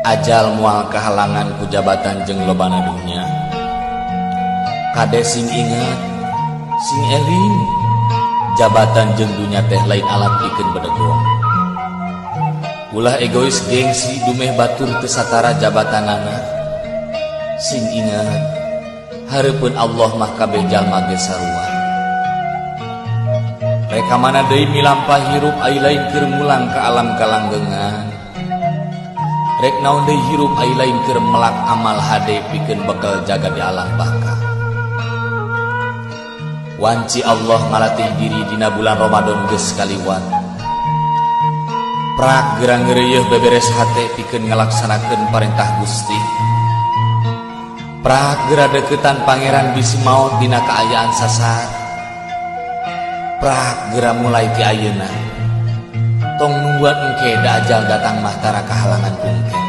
Ajal moal kahalangan ku jabatan jeung lobana dunya. Kade sing inget, sing eling, jabatan jeung dunya teh lain alat pikeun bedegong. Ulah egois, gengsi, dumeh batur teu satara jabatanana. Sing inget, hareupeun Allah mah kabeh jalma ge sarua. Rek ka mana deui milampah hirup ai lain keur mulang ka alam kalanggengan? Rek naon deui hirup ai lain keur melak amal hade pikeun bekal jaga di alam baka? Wanci Allah ngalatih diri dina bulan Ramadan geus kaliwat. Prak geura ngeureuyeuh beberes hate pikeun ngalaksanakeun parentah Gusti. Prak geura deukeutan Pangeran bisi maot dina kaayaan sasar. Prak geura mulai ti ayeuna. Tong nungguan engke, da ajal datang mah tara kahalangan ku engke.